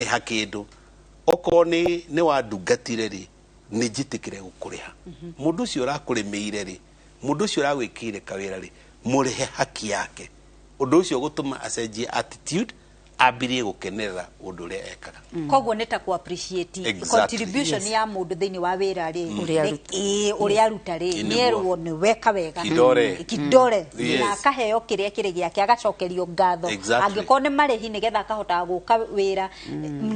Ha kĩndũ okorwo nĩ wandungatire rĩ, nĩ njĩtĩkĩre gũkũrĩha. Mũndũ ũcio ũrakũrĩmĩire rĩ, mũndũ ũcio ũragwĩkĩire kawĩra rĩ, mũrĩhe haki yake. Ũndũ ũcio gũtũma acenjie attitude, ambirie gũkenerera ũndũ ũrĩa ekaga. Koguo nĩ ta ku appreciate contribution ya mũndũ thĩinĩ wa wĩra rĩ, Ũrĩa aruta. Ĩĩ, ũrĩa aruta rĩ, Ĩ, nĩguo. nĩerwo nĩ weka wega. Kidore. Kidore. Yes. Na akaheo kĩrĩa kĩrĩ gĩake, agacokerio ngatho. Angĩkorwo nĩ marĩhi nĩgetha akahotaga gũka wĩra,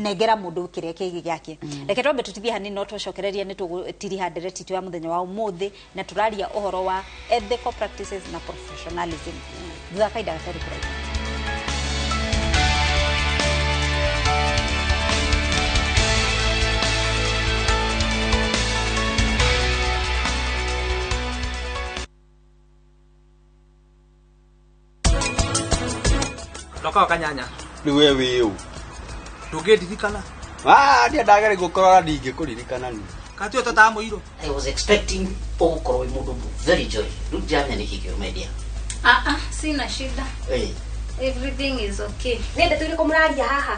nengera mũndũ kĩrĩa kĩrĩ gĩake. Reke twambe tũtithie hanini, no tũcokererie nĩ tũgũtiriha ndereti itũ ya mũthenya wa ũmũthĩ, na tũraria ũhoro wa ethical practices na professionalism. Thutha kahinda gatarĩ kũraihu. Ndokaga kanyanya. Rĩu we wĩ ũ? Ndũngĩndirikana. Ah, ndiendaga gũkũrora, ndingĩkũririkana ni. Katuĩ tataga mũirũ. I was expecting ũgũkorwo wĩ mũndũ very joy. Rĩu ndiramenya nĩkĩ kĩũmendia. Ah, ah, sina shida. Eh. Everything is okay. Nĩ ndeto irĩkũ mũraria haha?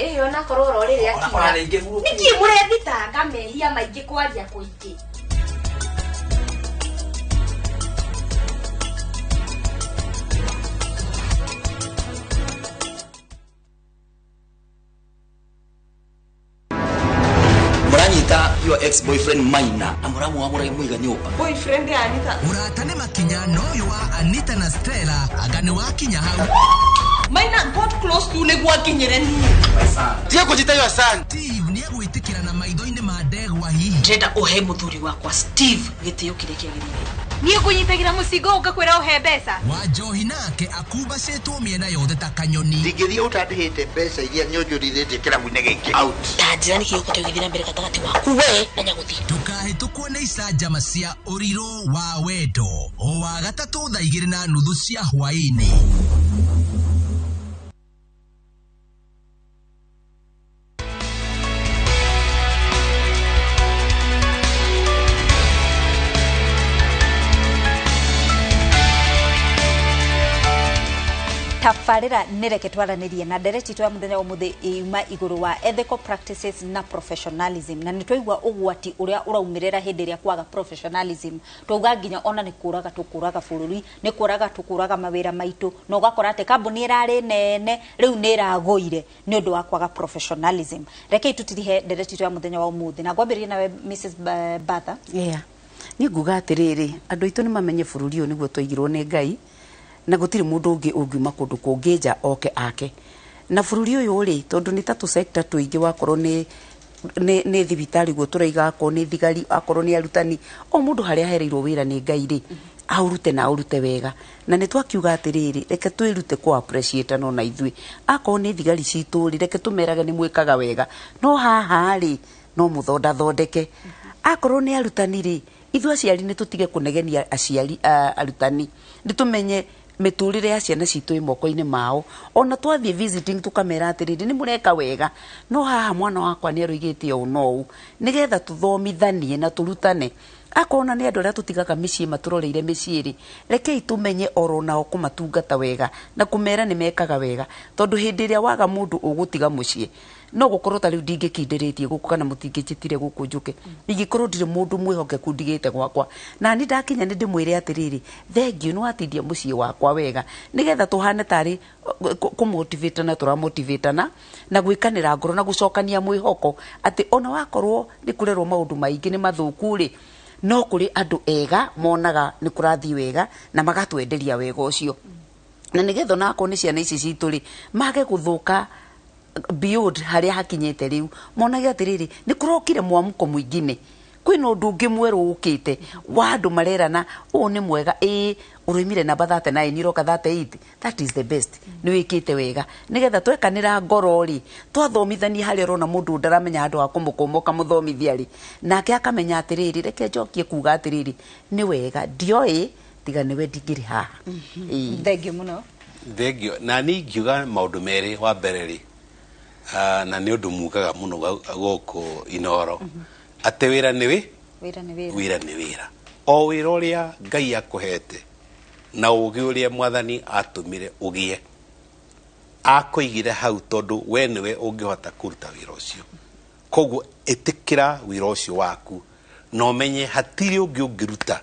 Ĩĩ, onakorwo oro rĩrĩa Ona akiuga. rĩngĩ hurũka. Nĩkĩ mũrethitanga mehia maingĩ kwaria kũingĩ? Muranyita your ex boyfriend Maina na muramwamũra mũiga nyũmba. Boyfriend ya Anita. Ũrata nĩ makinya no ũyũ wa Anita na Stella anga nĩ wakinya hau. Maina got close to nĩguo akinyĩre niĩ. Tiga kũnjĩta your son. Steve nĩegwĩtĩkĩra na maitho-inĩ ma ndegwa hihi. Ndĩrenda ũhe mũthuri wakwa Steve gĩtĩo kĩrĩa kĩagĩrĩire. Niĩ ngũnyitagĩra mũcingo ũkakwĩra ũhe mbeca. Wa njohi nake akumbacĩtwo mĩena yothe ta kanyoni. Ndingĩthiĩ ũtandĩhĩte mbeca iria nyonjorithĩtie kĩrabu-inĩ gĩkĩ. Out. Ta njĩra nĩkĩ gĩgũkorwo gĩgĩthiĩ na mbere gatagatĩ waku we na Nyagũthi. Ndũkahĩtũkwo nĩ icanjama cia ũrirũ wa wendo o wa gatatũ thaa 2:30 cia hwaĩ-inĩ. Tabarĩra nĩ reke twaranĩrie na ndereti itũ ya mũthenya wa ũmũthĩ yuma igũrũ wa ethical practices na professionalism, na nĩ twaigua ũgwati ũrĩa ũraumĩrĩra hĩndĩ ĩrĩa kwaga professionalism. Twauga nginya ona nĩ kũraga tũkũraga bũrũri, nĩ kũraga tũkũraga mawĩra maitũ, na ũgakora atĩ kambuni ĩrarĩ nene rĩu nĩ ĩragũire nĩ ũndũ wa kwaga professionalism. Rekei tũtirihe ndereti itũ ya mũthenya wa ũmũthĩ na ngwambĩrĩria nawe Mrs. Batha. Yeah. Niĩ nguga atĩrĩrĩ, andũ aitũ nĩ mamenye bũrũri ũyũ nĩguo twaigirwo nĩ Ngai, na gũtirĩ mũndũ ũngĩ ũngiuma kũndũ kũngĩ nja oke ake. Na bũrũri ũyũ rĩ, tondũ nĩ ta tũ sector tũingĩ, wakorwo nĩ thibitarĩ guo tũraiga, akorwo nĩ thigari, akorwo nĩ arutani, o mũndũ harĩa ahereirwo wĩra nĩ Ngai rĩ, aũrute na aũrute wega. Na nĩ twakiuga atĩrĩrĩ, reke twĩrute kũ appreciate no na ithuĩ. Akorwo nĩ thigari citũ rĩ, reke tũmerage nĩ mwĩkaga wega, no haha rĩ no mũthondathondeke. Akorwo nĩ arutani rĩ, ithuĩ aciari nĩ tũtige kũnegenia aciari, arutani, nĩ tũmenye mĩtũrĩre ya ciana citũ ĩ moko-inĩ mao. Ona twathiĩ visiting tũkamera atĩrĩrĩ, nĩ mũreka wega, no haha mwana wakwa nĩ aroigĩte ũũ na ũũ, nĩgetha tũthomithanie na tũrutane. Akorwo na nĩ andũ arĩa tũtigaga mĩciĩ matũroreire mĩciĩ rĩ, rekei tũmenye oro nao kũmatungata wega na kũmera nĩ mekaga wega, tondũ hĩndĩ ĩrĩa waga mũndũ ũgũtiga mũciĩ, no gũkorwo ta rĩu ndingĩkindĩrĩtie gũkũ kana mũtingĩnjĩtire gũkũ njũke, ingĩkorwo ndirĩ mũndũ mwĩhokeku ndigĩte gwakwa, na niĩ ndakinya nĩ ndĩmwĩre atĩrĩrĩ, thengiũ nĩ watindia mũciĩ wakwa wega, nĩgetha tũhane tarĩ kũmotivatana, tũramotivatana na gwĩkanĩra ngoro na gũcokania mwĩhoko atĩ ona wakorwo nĩ kũrerwo maũndũ maingĩ nĩ mathũku rĩ, no kũrĩ andũ ega monaga nĩ kũrathiĩ wega na magatwenderia wega ũcio. Na nĩgetha onakorwo nĩ ciana ici citũ rĩ, mage gũthũka beyond harĩa hakinyĩte rĩu, monage atĩrĩrĩ, nĩ kũrokire mwamũko mũingĩ, kwĩna ũndũ ũngĩ mwerũ ũkĩte wa andũ marerana ũũ nĩ mwega, ĩĩ ũroimire namba 39 ũroka 38, that is the best, nĩ wĩkĩte wega. Nĩgetha twekanĩra ngoro rĩ, twathomithania harĩa ũrona mũndũ ndaramenya handũ ha kũmũkũma ũkamũthomithia rĩ, nake akamenya atĩrĩrĩ, reke njokie kuga atĩrĩrĩ, nĩ wega ndioĩ tiga nĩwe ndingĩrĩ haha. Ĩĩ. Thengiũ mũno. Thengio. Na niĩ ingiuga maũndũ merĩ. Wa mbere rĩ, na nĩ ũndũ mugaga mũno gũkũ Inoro, atĩ wĩra nĩ wĩ Wĩra nĩ wĩra. Wĩra nĩ wĩra. O wĩra ũrĩa Ngai akũhete na ũgĩ ũrĩa mwathani atũmire ũgĩe, Akũigire hau tondũ we nĩwe ũngĩhota kũruta wĩra ũcio. Koguo ĩtĩkĩra wĩra ũcio waku na ũmenye hatirĩ ũngĩ ũngĩruta,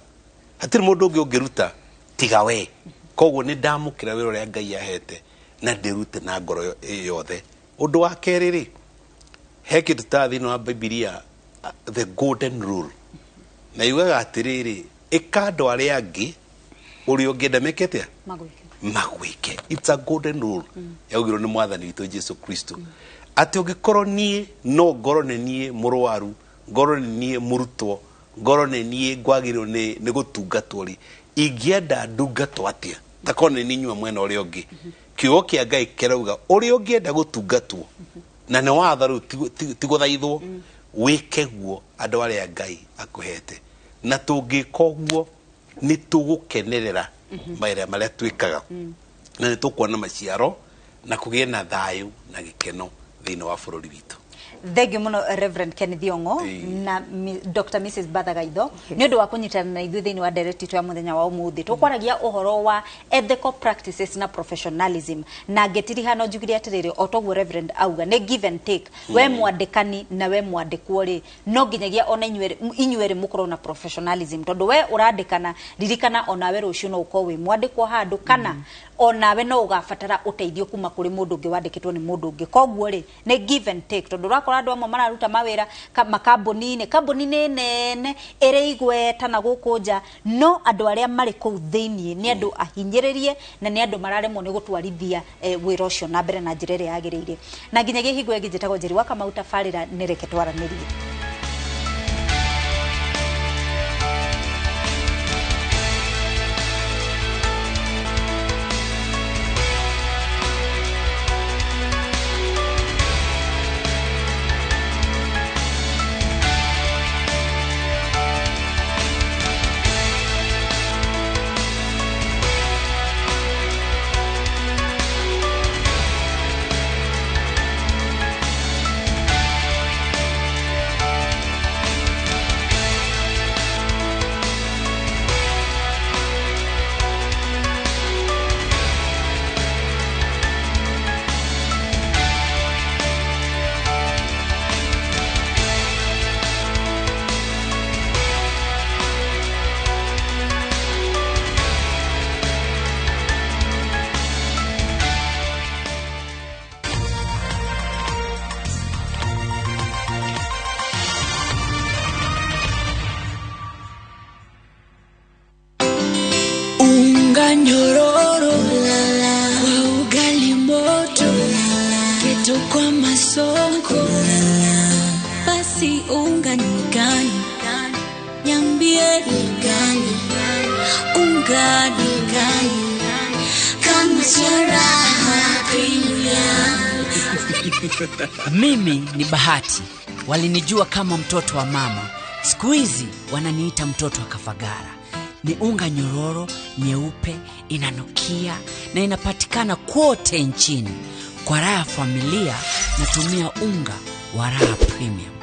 hatirĩ mũndũ ũngĩ ũngĩruta tiga we. Koguo nĩ ndamũkĩra wĩra ũrĩa Ngai ahete na ndĩrute na ngoro yothe. Ũndũ wa kerĩ rĩ, he kĩndũ ta thĩinĩ wa Bibilia, the golden rule, na yugaga atĩrĩrĩ, ĩka andũ arĩa angĩ ũrĩa ũngĩenda meke atĩa? Magwĩke. It's a golden rule. Yaugirwo nĩ mwathani witũ Jesu Kristo. Atĩ ũngĩkorwo niĩ no ngorwo nĩ niĩ mũrwaru, ngorwo nĩ niĩ mũrutwo, ngorwo nĩ niĩ ngwagĩrĩirwo nĩ gũtungatwo rĩ, ingĩenda ndungatwo atĩa? Takorwo nĩ niĩ nyuma mwena ũrĩa ũngĩ. Kiugo kĩa Ngai kĩrauga ũrĩa ũngĩenda gũtungatwo, na nĩ watho rĩu ti gũthaithwo, wĩke guo andũ arĩa Ngai akũhete. Na tũngĩka ũguo nĩ tũgũkenerera mawĩra marĩa twĩkaga, na nĩ tũkuona maciaro na kũgĩe na thayũ na gĩkeno thĩinĩ wa bũrũri witũ. Thank you muno Reverend Ken Thiongo na Dr. Mrs. Batha Gaitho nĩ ũndũ wa kũnyitana na ithuĩ thĩinĩ wa ndereti itũ ya mũthenya wa ũmũthĩ. Tũkwaragia ũhoro wa ethical practices na professionalism, na ngĩtiriha no njugire atĩrĩrĩ, o toguo Reverend auga nĩ give and take. We mwandĩkani na we mwandĩkwo rĩ, no nginyagia ona inyuerĩ mũkorwo na professionalism, tondũ we ũrandĩkana, ririkana onawe rũciũ no ũkorwo wĩ mwandĩkwo handũ, kana onawe no ũgabatara ũteithio kuma kũrĩ mũndũ ũngĩ wandĩkĩtwo nĩ mũndũ ũngĩ. Koguo rĩ, nĩ give and take, tondũ ũrakora andũ amwe mararuta mawĩra makambuni-inĩ, kambuni-inĩ nene ĩrĩ igweta na gũkũ nja, no andũ arĩa marĩ kũu thĩiniĩ nĩ andũ ahinyĩrĩrie na nĩ andũ mararemwo nĩ gũtwarithia wĩra ũcio na mbere na njĩra ĩrĩa yagĩrĩire. Na nginyagia hingo ĩngĩ njĩtagwo Njeri wa Kamau, tabarĩra nĩ reke twaranĩrie. Nyororo kwa ugali moto, keto kwa masonko, basi unga ni gani? Niambie ni gani? Unga ni gani? Kama sio Raha Premium. Mimi ni Bahati, walinijua kama mtoto wa mama, siku hizi wananiita mtoto wa Kafagara. Ni unga nyororo, nyeupe, inanukia na inapatikana kote nchini. Kwa raha familia natumia unga wa Raha Premium.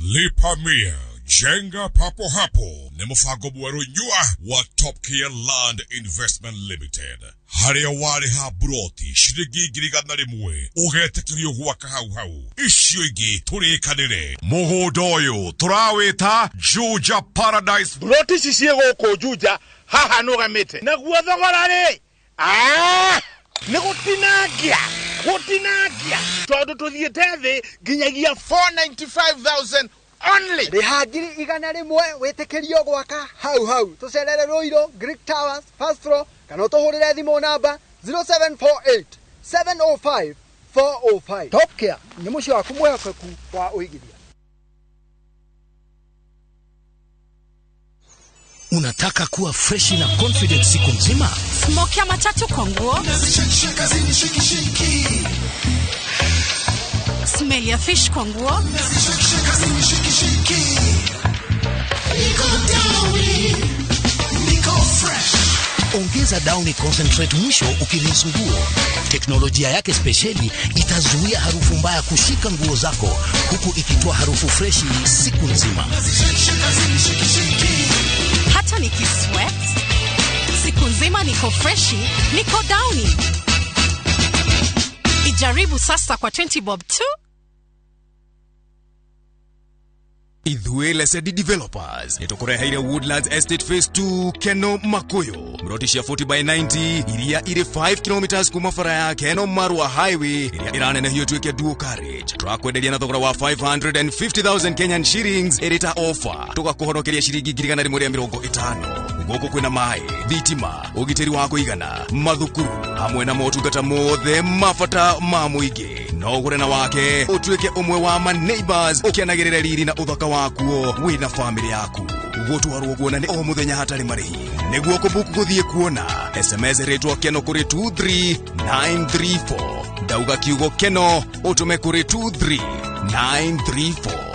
Lipa mia, jenga papo hapo ni mũbango mwerũ nyua wa Top Care Land Investment Limited. Harĩa warĩha buroti ciringi 100,000 ũgetĩkĩrio gwaka hau hau, icio ingĩ tũrĩkanĩre. Mũgũnda ũyũ tũrawĩta Juja Paradise. Buroti ici ciĩ gũkũ Juja haha nũgamĩte, naguo thogora rĩ nĩ gũtinangia gũtinangia, tondũ tũthiĩte thĩ nginyagia 495,000 only. Rĩha 100,000 wĩtĩkĩrio gwaka hau hau. Tũcerere Ruiru, Greek Towers, first floor, kana ũtũhũrĩre thimũ namba 0748 705 405. Top Care nĩ mũciĩ waku mwĩhokeku wa ũigithia. Unataka kuwa fresh na confident siku nzima? Smoke ya matatu kwa nguo. Smell ya fish kwa nguo. Niko down, niko fresh. Ongeza Ongeza Downy Concentrate mwisho ukirinse nguo. Teknolojia yake spesheli itazuia harufu mbaya kushika nguo zako, huku ikitoa harufu freshi siku nzima. Hata nikisweat siku nzima niko freshi, niko Downy. Ijaribu sasa kwa 20 bob tu. Ithuĩ Lesedi Developers nĩtũkũreheire Woodlands Estate Phase 2 Keno Makuyu, mroti cia 40 by 90 iria irĩ 5 km kuma bara ya Keno Marua Highway ĩrĩa ĩranenehio ĩtuĩke dual carriage. Tũrakwenderia na thogora wa 550,000 Kenyan shillings ĩrĩ ta offer, tũgakũhonokeria ciringi 150,000. Gũkũ kwĩna maĩ, thitima, ũgitĩri wa kũigana, mathukuru hamwe na motungata mothe ma bata ma mũingĩ. No ũgũre na wake ũtuĩke ũmwe wa ma neighbors ũkenagĩrĩre riri na ũthaka wakuo wĩna famĩlĩ yaku. Gũtwarwo kuona nĩ o mũthenya hatarĩ marĩhi. Nĩguo kũbuku gũthiĩ kuona, SMS rĩtwa Keno kũrĩ 23934. Ndauga kiugo Keno ũtũme kũrĩ 23934.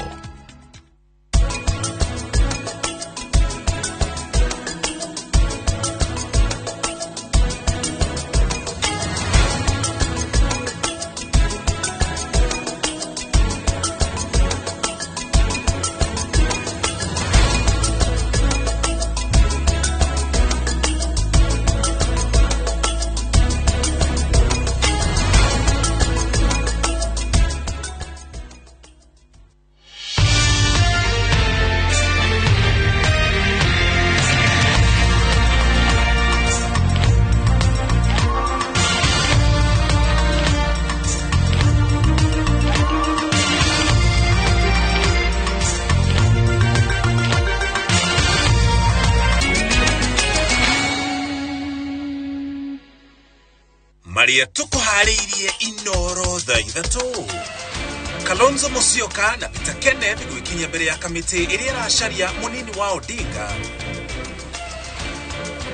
Maria tukuharĩirie Inoro thaa 3. Kalonzo Musyoka na Peter Kenneth gwĩkinyia mbere ya kamĩtĩ ĩrĩa ĩracaria mũnini wa Odinga.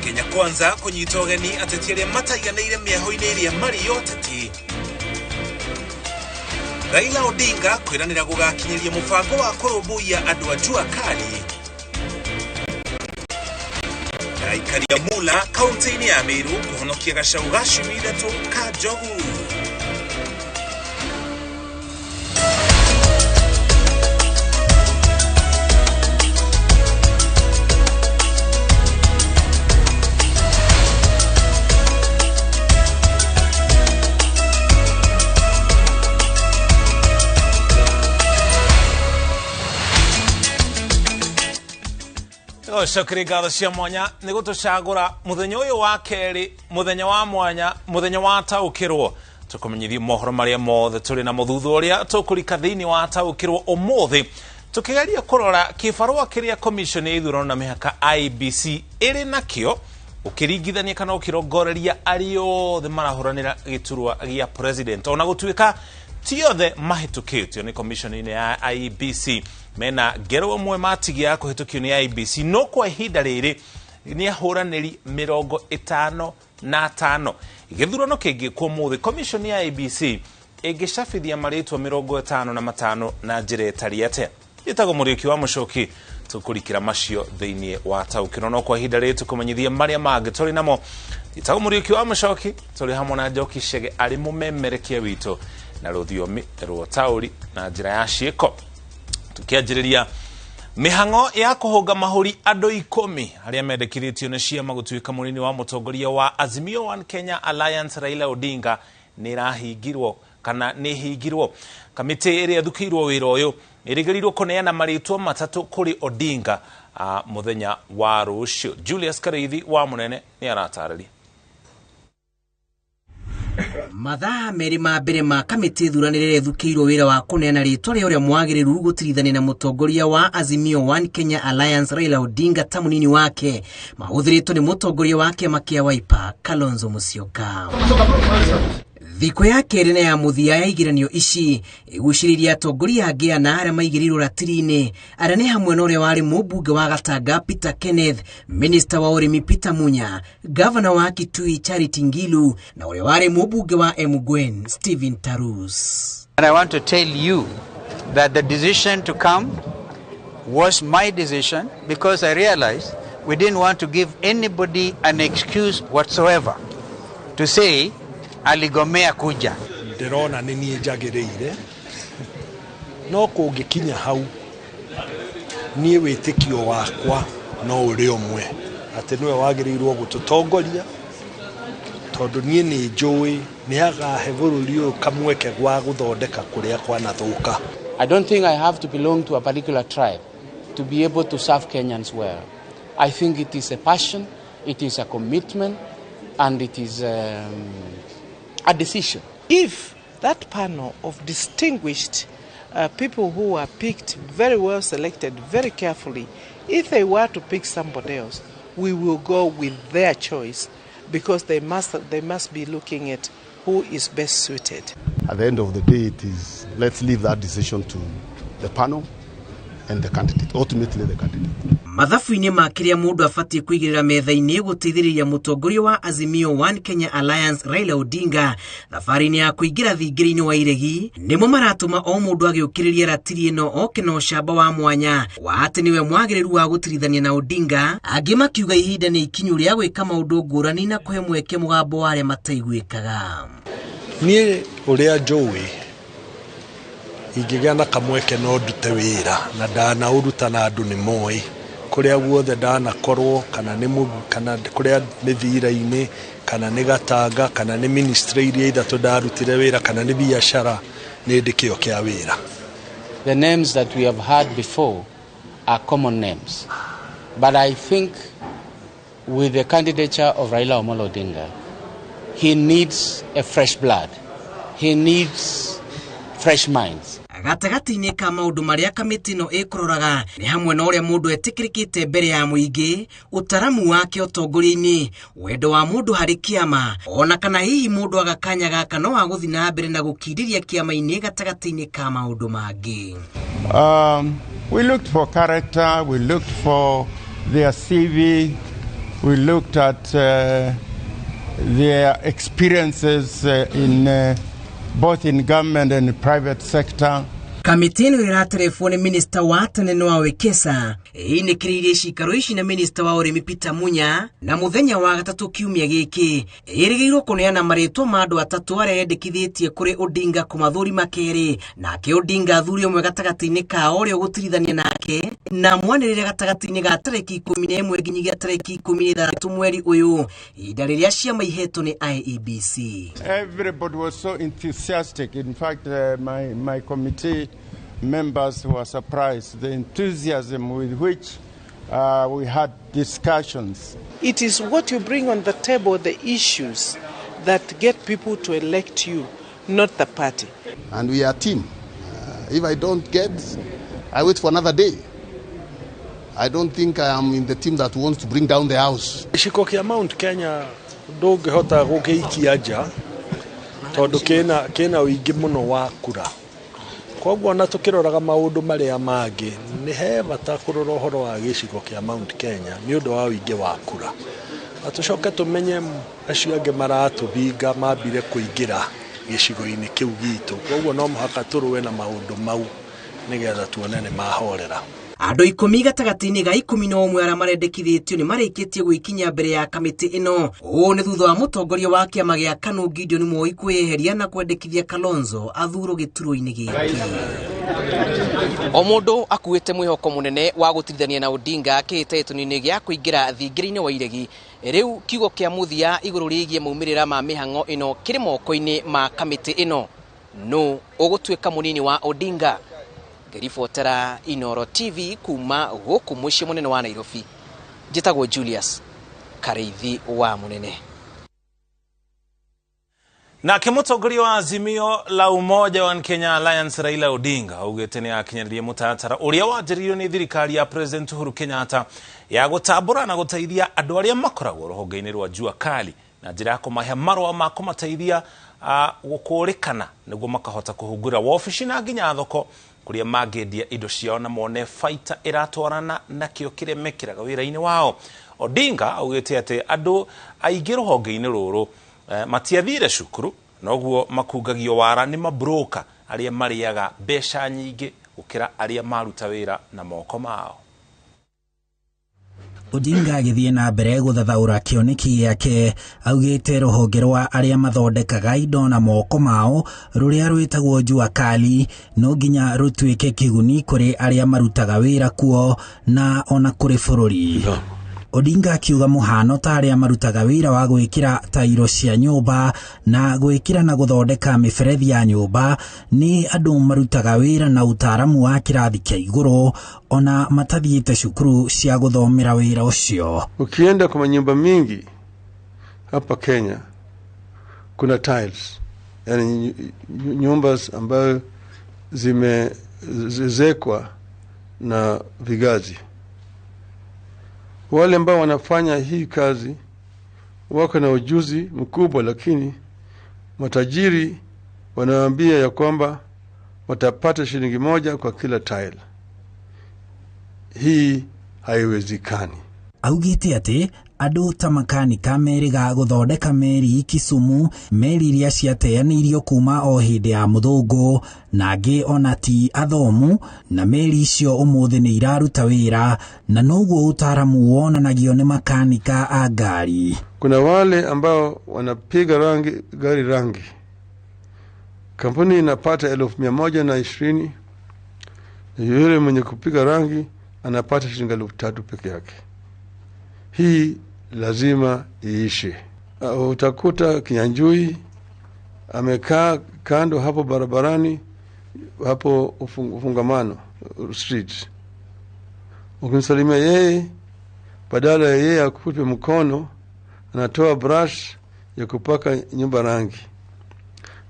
Kenya Kwanza kũnyita ũgeni ateti arĩa mataiganĩire mĩaho-inĩ ĩrĩa marĩ ya ũteti. Raila Odinga kwĩranĩra gũgakinyĩria mũbango wa kũrũmbũiya andũ a jua kali. Aikaria Mula kaunti-inĩ ya Meru kũhonokia gacau ga ciumia 3 ka njogu. Cokere ngatho cia mwanya nĩ gũtũcagũra mũthenya ũyũ wa kerĩ, mũthenya wa mwanya, mũthenya wa taũkĩrwo. Tũkũmenyithie mohoro marĩa mothe tũrĩ namo thutha ũrĩa tũkũrika thĩinĩ wa taũkĩrwo ũmũthĩ, tũkĩgeria kũrora kĩbarũa kĩrĩa commission ya ithurano na mĩhaka IEBC ĩrĩ nakĩo ũkĩringithania kana ũkĩrongoreria arĩa othe marahũranĩra gĩturwa gĩa president, ona gũtuĩka ti othe mahĩtũkĩtio nĩ commission ya IEBC. Mena ngero amwe matigia kũhĩtũkio nĩ IEBC, no kwa ihinda rĩrĩ nĩ ahũranĩri 55. Gĩthurano kĩngĩkwo ũmũthĩ, commission ya IEBC ĩngĩcabithia marĩtwa 55 na njĩra ĩtariĩ atĩa? Ĩtagwo Mũriũki wa Mũcoki, tũkũrikĩra macio thĩinĩ wa taũkĩrwo. No kwa ihinda rĩrĩ tũkũmenyithia marĩa mangĩ tũrĩ namo. Ĩtagwo Mũriũki wa Mũcoki, tũrĩ hamwe na Njoki Chege arĩ mũmemerekia witũ na rũthiomi rwa taũri na njĩra ya ciĩko. Tukianjĩrĩria mĩhang'o ya kũhũnga mahũri andũ 10 arĩa mendekithĩtio nĩ ciama gũtuĩka mũnini wa mũtongoria wa Azimio One Kenya Alliance Raila Odinga nĩ ĩrahingirwo kana nĩ ĩhingirwo. Kamĩtĩ ĩrĩa ĩthukĩirwo wĩra ũyũ ĩrĩgĩrĩirwo kũneana marĩtwa 3 kũrĩ Odinga mũthenya wa rũciũ. Julius Kariithi wa Mũnene nĩ aratarĩria. Mathaa merĩ ma mbere ma kamĩtĩ thuranĩre ĩthukĩirwo wĩra wa kũneana rĩtwa rĩa ũrĩa mwagĩrĩru gũtirithania na mũtongoria wa Azimio One Kenya Alliance Raila Odinga ta mũnini wake mahũthĩrĩtwo nĩ mũtongoria wa kĩama kĩa Wiper Kalonzo Musyoka. Thikũ ya kerĩ na ya mũthia ya igeranio ici ĩgucĩrĩirie atongoria angĩ ana arĩa maigĩrĩirwo ratiri-inĩ, arĩa nĩ hamwe na ũrĩa warĩ mũmbunge wa Gatanga Peter Kenneth, minista wa ũrĩmi Peter Munya, gavana wa Kitui Charity Ngilu na ũrĩa warĩ mũmbunge wa Emgwen Stephen Tarus. And I want to tell you that the decision to come was my decision because I realized We didn't want to give anybody an excuse whatsoever to say aligomea kuja. Ndĩrona nĩ niĩ njagĩrĩire, no kũngĩkinya hau niĩ wĩtĩkio wakwa no ũrĩ ũmwe atĩ nĩwe wagĩrĩirwo gũtũtongoria, tondũ niĩ nĩ njũĩ nĩ agahe bũrũri ũyũ kamweke gwa gũthondeka kũrĩa kwanathũka. I don't think I have to belong to a particular tribe to be able to serve Kenyans well. I think it is a passion, it is a commitment, and it is a decision. If that panel of distinguished people who are picked, very well selected, very carefully, if they were to pick somebody else, we will go with their choice, because they must be looking at who is best suited. At the end of the day, it is, let's leave that decision to the panel and the candidate, ultimately the candidate. Mathabu-inĩ ma kĩrĩa mũndũ abatiĩ kũigĩrĩra metha-inĩ gũteithĩrĩria mũtongoria wa Azimio One Kenya Alliance Raila Odinga thabarĩ-inĩ ya kũingĩra thingĩrĩ-inĩ wa iregi nĩmo maratũma o mũndũ agĩũkĩrĩria ratiri ĩno oke na ũcamba wa mwanya wa atĩ nĩwe mwagĩrĩru wa gũtirithania na Odinga, angĩ makiuga ihinda nĩ ikinyu rĩa gwĩka maũndũ ngũrani na kũhe mweke mũgambo wa arĩa mataiguĩkaga. Niĩ ũrĩa njũĩ ingĩgĩa na kamweke no ndute wĩra na ndanaũruta na andũ nĩ moĩ kũrĩa guothe ndanakorwo, kana nĩ kana kũrĩa mĩthira-inĩ, kana nĩ Gatanga, kana nĩ ministry iria ithatũ ndarutire wĩra, kana nĩ biacara, nĩ ndĩ kĩo kĩa wĩra. The names that we have heard before are common names, but I think with the candidature of Raila Amolo Odinga, he needs a fresh blood, he needs fresh minds. Gatagatĩ-inĩ ka maũndũ marĩa kamĩtĩ ĩno ĩkũroraga nĩ hamwe na ũrĩa mũndũ etĩkĩrĩkĩte mbere ya mũingĩ, ũtaramu wake ũtongoria-inĩ, wendo wa mũndũ harĩ kĩama, ona kana hihi mũndũ agakanya gaka no agũthiĩ na mbere na gũkindĩria kĩama-inĩ gatagatĩ-inĩ ka maũndũ mangĩ. We looked for character, we looked for their CV, we looked at their experiences in both in government and the private sector. Kamĩtĩ ĩno ĩraterebwo nĩ minista wa tene Noah Wekesa ĩinĩkĩrĩirie cikaro ici na minista wa ũrĩmi Peter Munya, na mũthenya wa gatatũ kiumia gĩkĩ ĩrĩgĩrĩirwo kũneana marĩtwa ma andũ atatũ arĩa yendekithĩtie kũrĩ Odinga kũmathũrima kerĩ, nake Odinga athuri ũmwe gatagatĩ-inĩ kao ũrĩa ũgũtirithania nake na mwanĩrĩre gatagatĩ-inĩ ga tarĩki 11 nginyagia tarĩki 13 mweri ũyũ, ihinda rĩrĩa ciama ihetwo nĩ IEBC. Everybody was so enthusiastic. In fact, my committee members were surprised the enthusiasm with which we had discussions. It is what you bring on the table, the issues that get people to elect you, not the party. And we are a team. If I don't get, I wait for another day. I don't think I am in the team that wants to bring down the house. Gĩcigo kĩa Mount Kenya ndũngĩhota gũgĩikia nja tondũ kĩna ũingĩ mũno wa kura. Koguo ona tũkĩroraga maũndũ marĩa mangĩ nĩ he bata kũrora ũhoro wa gĩcigo kĩa Mount Kenya nĩ ũndũ wa ũingĩ wa kura, na tũcoke tũmenye acio angĩ maratũbinga mambire kũingĩra gĩcigo-inĩ kĩu gitũ. Koguo no mũhaka tũrũe na maũndũ mau nĩgetha tuone nĩ mahorera. Andũ 10 gatagatĩ-inĩ ga 11 arĩa marendekithĩtio nĩ marĩkĩtie gwĩkinyia mbere ya kamĩtĩ ĩno. Ũũ nĩ thutha wa mũtongoria wa kĩama gĩa KANU Gideon Moi kwĩyeheria na kwendekithia Kalonzo athurwo gĩturwa-inĩ gĩkĩ. O mũndũ akuĩte mwĩhoko mũnene wa gũtirithania na Odinga kĩhĩtahĩtano-inĩ gĩa kũingĩra thingĩrĩ-inĩ wa iregi. Rĩu kiugo kĩa mũthia igũrũ rĩgiĩ maumĩrĩra ma mĩhang'o ĩno kĩrĩ moko-inĩ ma kamĩtĩ ĩno. Nũ ũgũtuĩka mũnini wa Odinga? Ngĩribotera Inoro TV kuma gũkũ mũciĩ mũnene wa Nairobi, njĩtagwo Julius Kareithi wa Mũnene. Nake mũtongoria wa Azimio la Umoja wa Kenya Alliance Raila Odinga augĩte nĩ akinyanĩrie mũtaratara ũrĩa wanjĩrĩirio nĩ thirikari ya President Uhuru Kenyatta ya gũtambũra na gũteithia andũ arĩa makoragwo rũhonge-inĩ rwa Jua Kali na njĩra ya kũmahe marũa ma kũmateithia gũkũrĩkana nĩguo makahota kũhungura wabici na nginya thoko kũrĩa mangĩendia indo ciao na mone baita ĩratwarana na kĩo kĩrĩa mekĩraga wĩra-inĩ wao. Odinga augĩte atĩ andũ aingĩ rũhonge-inĩ rũrũ matiathire cukuru noguo makungagio wara nĩ mabroka arĩa marĩaga mbeca nyingĩ gũkĩra arĩa maruta wĩra na moko mao. Odinga agĩthiĩ na mbere gũthathaũra kĩoneki gĩake, augĩte rũhonge rwa arĩa mathondekaga indo na moko mao rũrĩa rwĩtagwo Jua Kali no nginya rũtuĩke kĩguni kũrĩ arĩa marutaga wĩra kuo na ona kũrĩ bũrũri. Odinga akiuga mũhano ta arĩa marutaga wĩra wa gwĩkĩra tairo cia nyũmba na gwĩkĩra na gũthondeka mĩberethi ya nyũmba nĩ andũ marutaga wĩra na ũtaaramu wa kĩrathi kĩa igũrũ ona matathiĩte cukuru cia gũthomera wĩra ũcio. Ukienda kwa manyumba mingi hapa Kenya kuna tiles, yani nyumba ambayo zimezekwa na vigazi. Wale ambao wanafanya hii kazi wako na ujuzi mkubwa, lakini matajiri wanaambia ya kwamba watapata shilingi 1 kwa kila tile. Hii haiwezekani. Augĩte atĩ andũ ta makanika merĩga gũthondeka meri Kisumu, meri iria ciateanĩirio kuma o hĩndĩ ya mũthũngũ, na angĩ ona ti athomu, na meri icio ũmũthĩ nĩ iraruta wĩra, na noguo ũtaaramu wonanagio nĩ makanika a ngari. Kuna wale ambao wanapiga rangi gari rangi, kampuni inapata 120,000, yule mwenye kupiga rangi anapata shilingi 3,000 peke yake. Hii lazima iishe. Utakuta Kinyanjui amekaa kando hapo barabarani, hapo Ufungamano Street. Ukimsalimia yeye, badala ya yeye akupe mkono, anatoa brush ya kupaka nyumba rangi.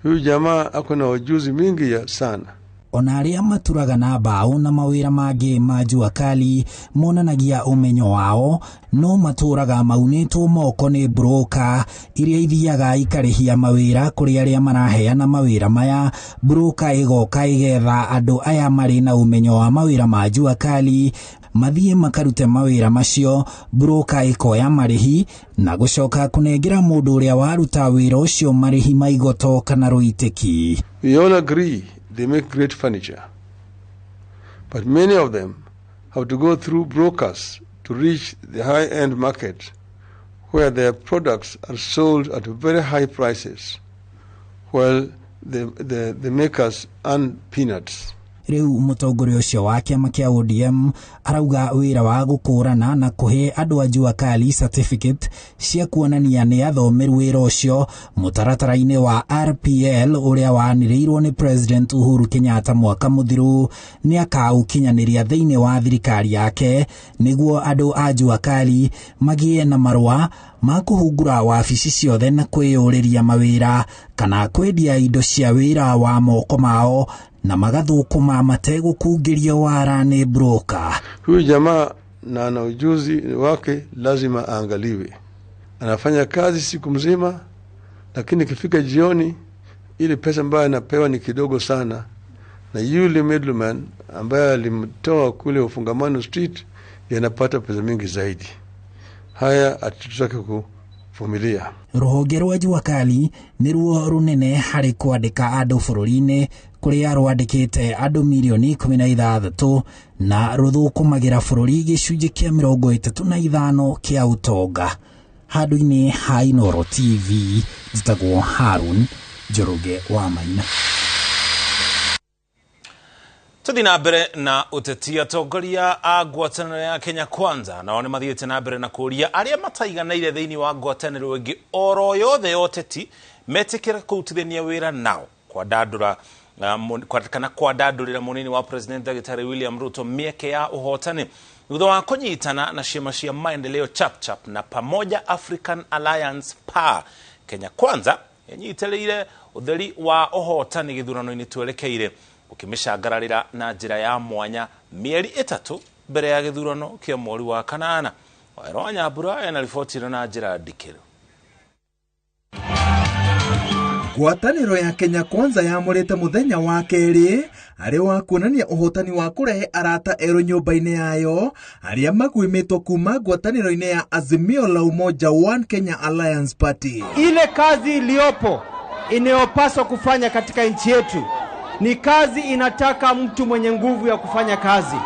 Huyu jamaa ako na ujuzi mingi ya sana. Ona arĩa maturaga na mbaũ na mawĩra mangĩ ma jua kali monanagia ũmenyo wao, no matũraga maunĩtwo moko nĩ broka iria ithiaga ikarĩhia mawĩra kũrĩ arĩa maraheana mawĩra maya. Broka ĩgoka ĩgetha andũ aya marĩ na ũmenyo wa mawĩra ma jua kali mathiĩ makarute mawĩra macio, broka ĩkoya marĩhi na gũcoka kũnengera mũndũ ũrĩa waruta wĩra ũcio marĩhi ma igoto kana rũitĩki. We all agree they make great furniture, but many of them have to go through brokers to reach the high-end market where their products are sold at very high prices, while the makers earn peanuts. Rĩu mũtongoria ũcio wa kĩama kĩa ODM arauga wĩra wa gũkũrana na kũhe andũ a jua kali certificate cia kuonania nĩ athomeru wĩra ũcio mũtaratara-inĩ wa RPL ũrĩa wanĩrĩirwo nĩ President Uhuru Kenyatta mwaka mũthiru nĩ akaũkinyanĩria thĩinĩ wa thirikari yake nĩguo andũ a jua kali magĩe na marũa ma kũhungura wabici ciothe na kwĩyũrĩria mawĩra kana kwendia indo cia wĩra wa moko mao na magathũkũma mategũkungĩrio wara nĩ broka. Huyu jamaa na ana ujuzi wake lazima aangaliwe. Anafanya kazi siku mzima, lakini ikifika jioni ile pesa ambayo anapewa ni kidogo sana, na yule middleman ambaye alimtoa kule Ufungamano Street yanapata pesa mingi zaidi. Haya hatutaki kuvumilia. Rũhonge rwa jua kali nĩruo rũnene harĩ kwandĩka andũ bũrũri-inĩ kũrĩa rwandĩkĩte andũ mirioni 16 na rũthũkũmagĩra bũrũri gĩcunjĩ kĩa 35 kĩa ũtonga. Handũ-inĩ ha Inooro TV njĩtagwo Harun Njoroge wa Maina. Tuthi na mbere na ũteti. Atongoria a ngwatanĩro ya Kenya Kwanza nao nĩ mathiĩte na mbere na kũria arĩa mataiganaire thĩinĩ wa ngwatanĩro ĩngĩ oro yothe ya ũteti metĩkĩre kũrutithania wĩra nao kwandandũra kana kwandandũrĩra mũnini wa President Dagĩtarĩ William Ruto mĩeke ya ũhotani thutha wa kũnyitana na ciama cia Maendeleo Chapchap na Pamoja African Alliance PA. Kenya Kwanza ĩnyitĩrĩire ũtheri wa ũhotani gĩthurano-inĩ twerekeire ũkĩmĩcangararĩra na njĩra ya mwanya mĩeri 3 mbere ya gĩthurano kĩa mweri wa 8. Waero wa Nyambura ena riboti ĩno na njĩra ndikĩru. Ngwatanĩro ya Kenya Kwanza yamũrĩte mũthenya wa kerĩ arĩ wa kuonania ũhotani wa kũrehe arata erũ nyũmba-inĩ yayo arĩa maguĩmĩtwo kuma ngwatanĩro-inĩ ya Azimio la Umoja One Kenya Alliance Party. Ile kazi iliyopo inayopaswa kufanya katika nchi yetu ni kazi inataka mtu mwenye nguvu ya kufanya kazi,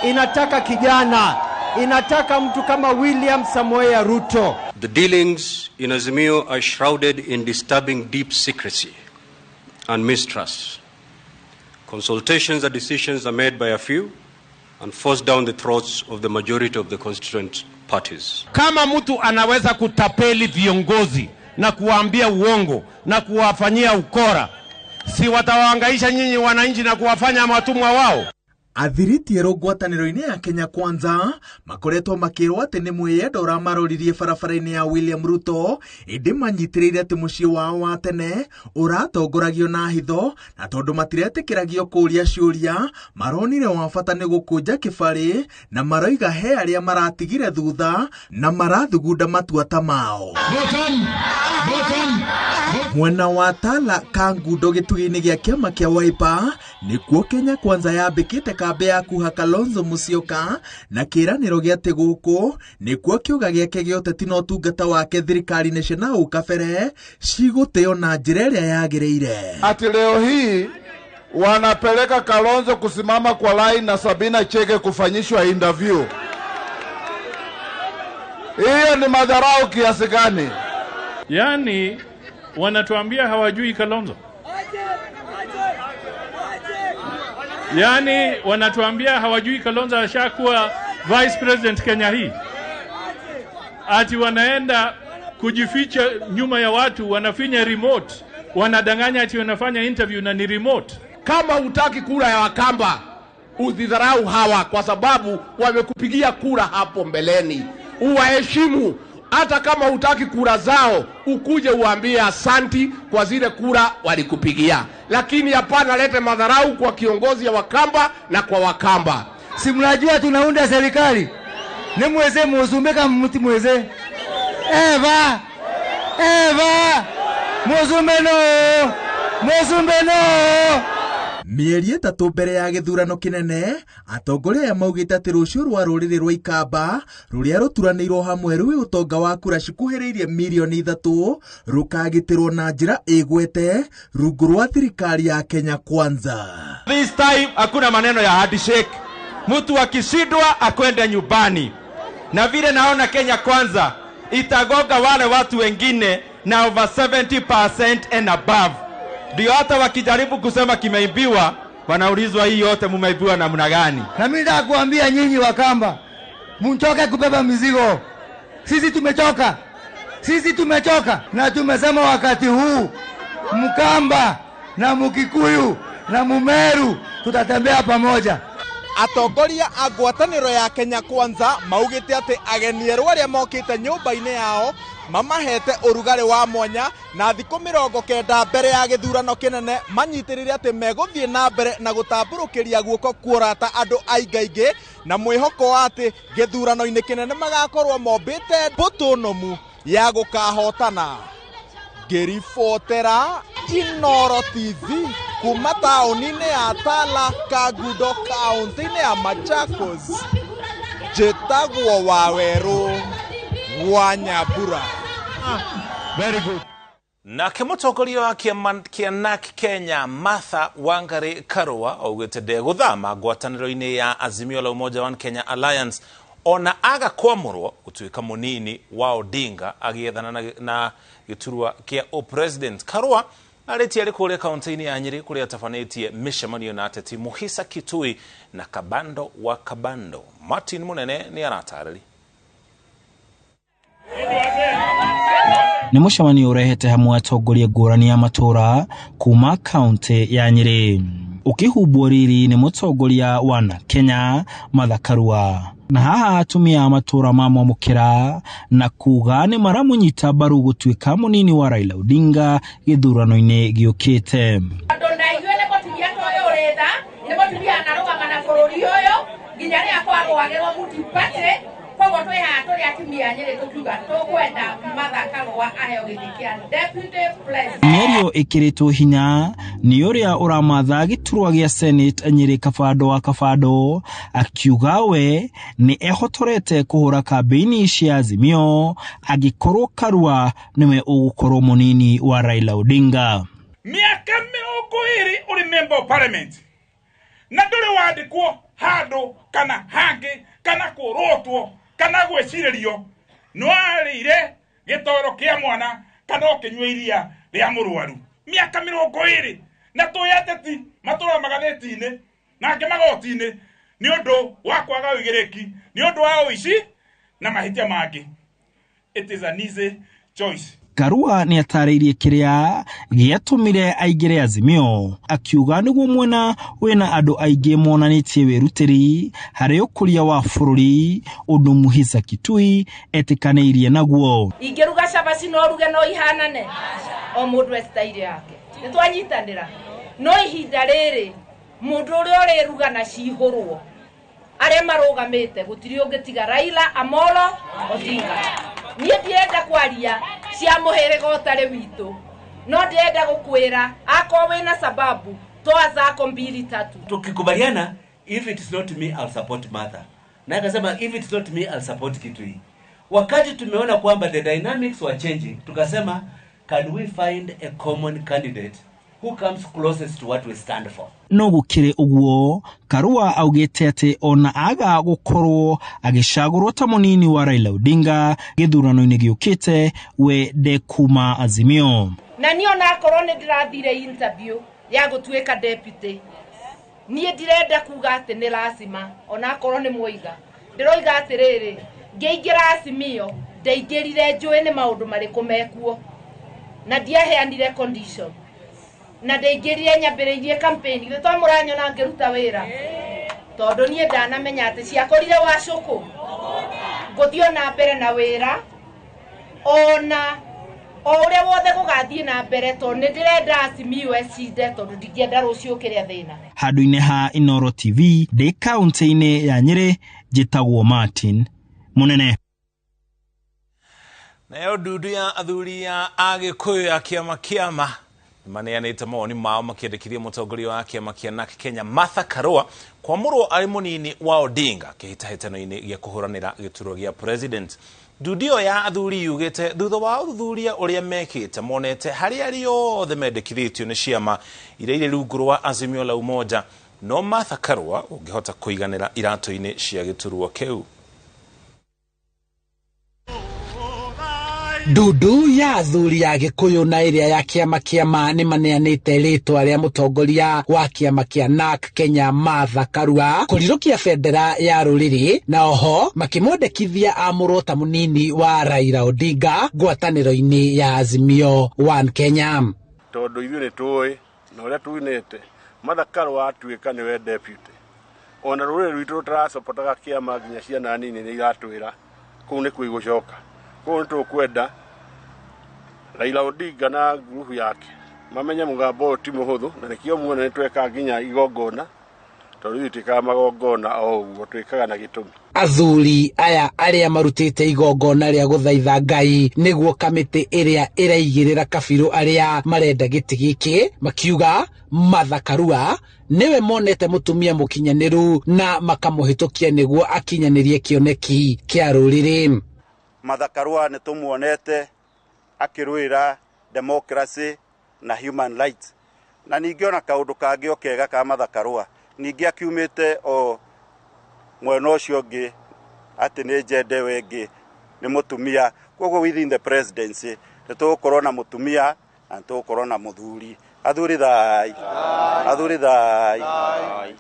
inataka kijana, inataka mtu kama William Samoei Ruto. The dealings in Azimio are shrouded in disturbing deep secrecy and mistrust. Consultations and decisions are made by a few and forced down the throats of the majority of the constituent parties. Kama mtu anaweza kutapeli viongozi na kuwaambia uongo na kuwafanyia ukora, si watawaangaisha nyinyi wananchi na kuwafanya watumwa wao? Athiriti erũ ngwatanĩro-inĩ ya Kenya Kwanza makoretwo makĩrwo atĩ nĩ mwĩyendo ũramaroririe barabara-inĩ ya William Ruto, ĩndĩ manyitĩrĩire atĩ mũciĩ wao wa tene ũratongoragio na hitho, na tondũ matiretĩkĩragio kũũria ciũria maronire wa bata nĩ gũkũnja kĩbarĩ, na maroiga he arĩa maratigire thutha na marathugunda matua ta mao. Mwena wa Tala Kangundo gĩtugĩ-inĩ gĩa kĩama kĩa Wiper nĩkuo Kenya Kwanza yambĩkĩte kambe ya kuha Kalonzo Musyoka na kĩĩranĩro gĩa atĩ gũkũ nĩkuo kĩũga gĩake gĩa ũteti na ũtungata wake thirikari-inĩ cia nahau kabere cigũtĩo na njĩra ĩrĩa yagĩrĩire. Ati leo hii wanapeleka Kalonzo kusimama kwa line na Sabina Chege kufanyishwa interview. Hiyo ni madharau kiasi gani? Yani wanatuambia hawajui Kalonzo. Yani wanatuambia hawajui Kalonzo ashakuwa vice president Kenya hii. Ati wanaenda kujificha nyuma ya watu, wanafinya remote, wanadanganya ati wanafanya interview na ni remote. Kama hutaki kura ya Wakamba, usidharau hawa kwa sababu wamekupigia kura hapo mbeleni. Uwaheshimu. Hata kama hutaki kura zao, ukuje uambie asanti kwa zile kura walikupigia. Lakini hapana lete madharau kwa kiongozi ya Wakamba na kwa Wakamba. Si mnajua tunaunda serikali. Ni mweze muzumbe kama mti mweze. Eva! Eva! Muzumbe no! Muzumbe no! Mĩeri 3 mbere ya gĩthurano kĩnene, atongoria aya maugĩte atĩ rũciũ rwa rũrĩrĩ rwa Ikamba rũrĩa rũturanĩirwo hamwe rwĩ ũtonga wa kura cikuhĩrĩirie mirioni 3 rũkagitĩrwo na njĩra ĩgwete rungu rwa thirikari ya Kenya Kwanza. This time hakuna maneno ya handshake. Mtu akishindwa akwende nyumbani. Na vile naona Kenya Kwanza itagoga wale watu wengine na over 70% and above. Ndio hata wakijaribu kusema kimeibiwa, wanaulizwa hii yote mumeibiwa namna gani? Na mimi nataka kuambia nyinyi Wakamba, mchoke kubeba mizigo. Sisi tumechoka. Sisi tumechoka na tumesema wakati huu Mkamba na Mkikuyu na Mumeru tutatembea pamoja. Atongoria a ngwatanĩro ya Kenya Kwanza maugĩte atĩ ageni erũ arĩa mokĩte nyũmba-inĩ yao mamahete ũrugarĩ wa mwanya na thikũ 90 mbere ya gĩthurano kĩnene manyitĩrĩre atĩ megũthiĩ na mbere na gũtambũrũkĩria guoko kuorata andũ aingaingĩ na mwĩhoko wa atĩ gĩthurano-inĩ kĩnene magakorwo mombĩte mbũtũ nũmu ya gũkahotana. Ngĩribotera Inoro TV kuma taũni-inĩ ya Tala, Kangundo, kaũntĩ-inĩ ya Machakos, njĩtagwo Wawerũ wa Nyambura. Very good. Nake mũtongoria wa kĩama kĩa NARC Kenya Martha Wangari Karua augĩte ndegũthama ngwatanĩro-inĩ ya Azimio la Umoja One Kenya Alliance ona aga kwamũrwo gũtuĩka mũnini wa Odinga agĩethana na gĩturwa kĩa o-president. Karua arĩtie arĩ kũrĩa kaunti-inĩ ya Nyeri kũrĩa atabanĩtie mĩcemanio na ateti Muhisa Kitui na Kabando wa Kabando. Martin Munene nĩ aratarĩria. Nĩ mũcemanio ũrehete hamwe atongoria ngũrani ya matũra kuma kaunti ya Nyeri ũkĩhumbwo riri nĩ mũtongoria wa NARC Kenya Martha Karua. Na haha atumia a matũra mamwamũkĩra na kuga nĩ maramũnyita mbaru gũtuĩka mũnini wa Raila Odinga gĩthurano-inĩ gĩũkĩte. Andũ na ithuĩ nĩ mũtumia ta ũyũ ũrĩ tha, nĩ mũtumia anarũgama na bũrũri ũyũ nginya rĩrĩa kwarũagĩrwo multi-party. Koguo twĩ haha tũrĩ atumia a Nyeri tũkiuga tũkwenda Martha Karua aheo gĩtĩ kĩa deputy president. Mĩario ĩkĩrĩtwo hinya nĩ ũrĩa ũramatha gĩturwa gĩa Senate Nyeri Kabando wa Kabando akiuga we nĩ ehotorete kũhũra kambĩini cia Azimio angĩkorwo Karua nĩwe ũgũkorwo mũnini wa Raila Odinga. Mĩaka 20 ũrĩ member of parliament na ndũrĩ wandĩkwo Handũ kana hangĩ kana kũrotwo kana gwĩcirĩrio nĩwarĩire gĩtoro kĩa mwana kana ũkĩnyua iria rĩa mũrwaru mĩaka 20 na twĩ ateti matũra magathĩti-inĩ na angĩ magoti-inĩ nĩ ũndũ wa kwaga ũigĩrĩki nĩ ũndũ wa ũici na mahĩtia mangĩ. It is an easy choice. Karua nĩ atarĩirie kĩrĩa gĩatũmire aingĩre Azimio, akiuga nĩguo mwena wĩna andũ aingĩ monanĩtie wĩrutĩri harĩ ũkũria wa bũrũri, ũndũ Muhisa Kitui etĩkanĩirie naguo. Ingĩruga cabaci no ruge no ihanane o mũndũ e style yake, nĩ twanyitanĩra. No ihinda rĩrĩ mũndũ ũrĩa ũrĩruga na cihũrwo arĩa marũgamĩte gũtirĩ ũngĩ tiga Raila Amolo Odinga. Niĩ ndirenda kwaria cia mũhĩrĩga ũtarĩ witũ, no ndĩrenda gũkwĩra akorwo wĩna sababu toa zako mbili tatu. Tukikubaliana, if it's not me I'll support Martha, na akasema if it's not me I'll support Kitui. Wakati tumeona kwamba the dynamics were changing, tukasema can we find a common candidate who comes closest to what we stand for. No gũkĩrĩ ũguo, Karua augĩte atĩ ona aga gũkorwo agĩcagũrwo ta mũnini wa Raila Odinga gĩthurano-inĩ gĩũkĩte, we ndekuma Azimio. Na niĩ onakorwo nĩ ndĩrathire interview ya gũtuĩka deputy, niĩ ndirenda kuga atĩ nĩ lazima, onakorwo nĩ mwoiga. Ndĩroiga atĩrĩrĩ, ngĩingĩra Azimio ndaingĩrire njũĩ nĩ maũndũ marĩkũ mekuo, na ndiaheanire condition, na ndaingĩrire nyambĩrĩirie campaign. Githĩ to mũranyona ngĩruta wĩra? Tondũ niĩ ndanamenya atĩ ciakorire wacũkũ, ngũthiĩ na mbere na wĩra ona o ũrĩa wothe gũgathiĩ na mbere, tondũ nĩ ndĩrenda Azimio ĩcinde, tondũ ndingĩenda rũciũ kĩrĩa thĩna. Handũ-inĩ ha Inooro TV ndĩ kaunti-inĩ ya Nyĩrĩ, njĩtagwo Martin Mũnene. Nayo ndundu ya athuri ya Agĩkũyũ ya kĩama kĩama maneanĩte mawoni mao makĩendekithia mũtongoria wa kĩama kĩa NARC Kenya Martha Karua kwamũrwo arĩ mũnini wa Odinga kĩhĩtahĩtano-inĩ gĩa kũhũranĩra gĩturwa gĩa president. Ndundu ĩyo ya athuri yugĩte thutha wa ũthuthuria ũrĩa mekĩte monete harĩ arĩa othe mendekithĩtio nĩ ciama iria irĩ rungu rwa Azimio la Umoja, no Martha Karua ũngĩhota kũiganĩra iratũ-inĩ cia gĩturwa kĩu. Ndundu ya athuri ya Gĩkũyũ na ĩrĩa ya kĩama kĩama nĩ maneanĩte rĩtwa rĩa mũtongoria wa kĩama kĩa NARC Kenya Martha Karua kũrirũkia bendera ya rũrĩrĩ, na oho makĩmwendekithia amũrwo ta mũnini wa Raila Odinga ngwatanĩro-inĩ ya Azimio One Kenya. Tondũ ithuĩ nĩ tũĩ na ũrĩa tuinĩte Martha Karua atuĩka nĩwe deputy, ona rũrĩrĩ rwitũ rũtaracopotaga kĩama nginya ciana nini nĩ iratwĩra kũu nĩkuo igũcoka. Koguo nĩ tũkwenda Raila Odinga na ngurubu yake mamenye mũgambo ũyũ ti mũhũthũ, na nĩkĩo muona nĩ tweka nginya igongona, tondũ ithuĩ twĩkaga magongona o ũguo, twĩkaga na gĩtũmi. Athuri aya arĩa marutĩte igongona rĩa gũthaitha Ngai nĩguo kamĩtĩ ĩrĩa ĩraigĩrĩra kabirũ arĩa marenda gĩtĩ gĩkĩ makiuga Martha Karua nĩwe monete mũtumia mũkinyanĩru na makamũhĩtũkia nĩguo akinyanĩrie kĩoneki kĩa rũrĩrĩ. Martha Karua nĩ tũmuonete akĩrũĩra democracy na human rights, na ningĩ ona kaũndũ kangĩ o kega ka Martha Karua, ningĩ akiumĩte o mwena ũcio ũngĩ atĩ nĩ njende wengĩ nĩ mũtumia. Koguo within the presidency nĩ tũgũkorwo na mũtumia na nĩ tũgũkorwo na mũthuri. Athuri thai, athuri thai,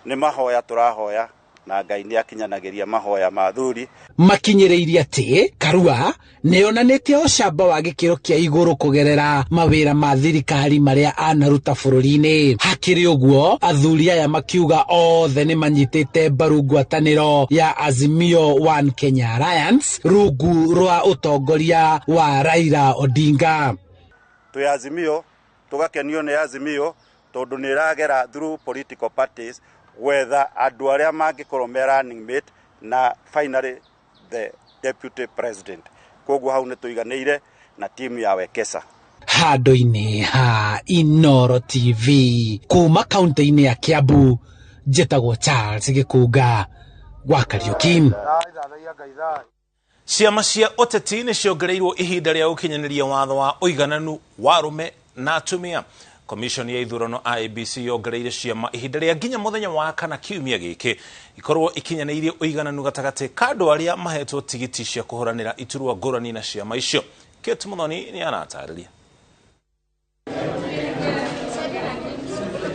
nĩ mahoya tũrahoya na Ngai nĩ akinyanagĩria mahoya ma athuri. Makinyĩrĩirie atĩ Karua nĩonanĩtie ũcamba wa gĩkĩro kĩa igũrũ kũgerera mawĩra ma thirikari marĩa anaruta bũrũri-inĩ. Hakĩrĩ ũguo, athuri aya makiuga othe nĩ manyitĩte mbaru ngwatanĩro ya Azimio One Kenya Alliance rungu rwa ũtongoria wa Raila Odinga. Twĩ Azimio, tũgakenio nĩ Azimio tondũ nĩ ĩragera through political parties gwetha andũ arĩa mangĩkorwo me running mate na finally the deputy president. Koguo hau nĩ tũiganĩire na timu ya Wekesa. Handũ-inĩ ha Inooro TV kuma kaunti-inĩ ya Kiambu, njĩtagwo Charles Gĩkũnga wa Kariuki. Ciama cia ũteti nĩ ciongereirwo ihinda rĩa gũkinyanĩria watho wa ũigananu wa arũme na atumia. Komishoni ya ithurano IEBC yongereire ciama ihinda rĩa nginya mũthenya wa kana kiumia gĩkĩ ikorwo ikinyanĩirie ũigananu gatagatĩ ka andũ arĩa mahetwo tigiti cia kũhũranĩra iturwa ngũrani na ciama icio. Kate Muthoni nĩ aratarĩria.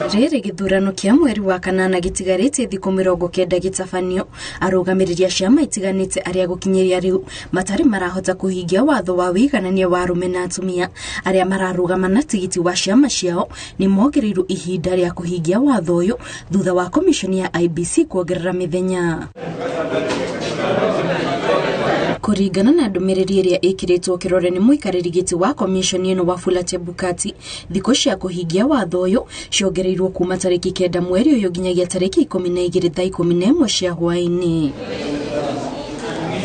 Rĩrĩ gĩthurano kĩa mweri wa kanana gĩtigarĩtie thikũ 90 gĩtabanio, arũgamĩrĩri a ciama itiganĩte arĩa gũkinyĩria rĩu matarĩ marahota kũhingia watho wa wĩiganania wa arũme na atumia arĩa mararũgama na tigiti wa ciama ciao nĩ mongereirwo ihinda rĩa kũhingia watho ũyũ thutha wa komishoni ya IEBC kuongerera mĩthenya. Kũringana na ndũmĩrĩri ĩrĩa ĩkĩrĩtwo kĩrore nĩ mũikarĩri gĩtĩ wa komishoni ĩno Wafula Chebukati, thikũ cia kũhingia watho ũyũ ciongereirwo kuma tarĩki 9 mweri ũyũ nginyagia tarĩki 12 thaa 11 cia hwaĩ-inĩ.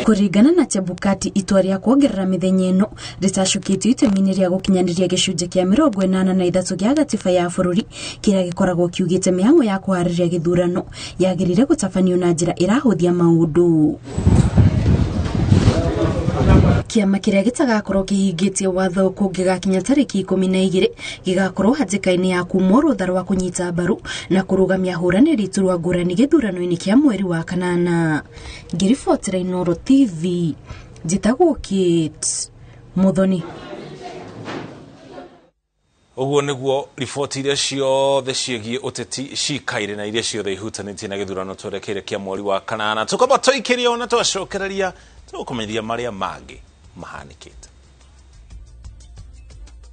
Kũringana na Chebukati, itua rĩa kuongerera mĩthenya ĩno rĩtacũkĩtio itemi-inĩ rĩa gũkinyanĩria gĩcunjĩ kĩa 83 gĩa gatiba ya bũrũri kĩrĩa gĩkoragwo kiugĩte mĩhang'o ya kũharĩria gĩthurano yagĩrĩire gũtabanio na njĩra ĩrahũthia maũndũ. Kĩama kĩrĩa gĩtagakorwo kĩhingĩtie watho kũngĩgakinya tarĩki 12 gĩgakorwo hatĩka-inĩ ya kumwo rũtha rwa kũnyita mbaru na kũrũgamia ahũranĩri iturwa ngũrani gĩthurano-inĩ kĩa mweri wa kanana. Ngĩribotera Inooro TV, njĩtagwo Kate Muthoni. Ũguo nĩguo riboti iria ciothe ciĩgiĩ ũteti cikaire na iria ciothe ihutanĩtie na gĩthurano twerekeire kĩa mweri wa kanana. Tũkamba tũikĩria ona twacokereria tũgũkũmenyithia marĩa mangĩ mahanĩkĩte.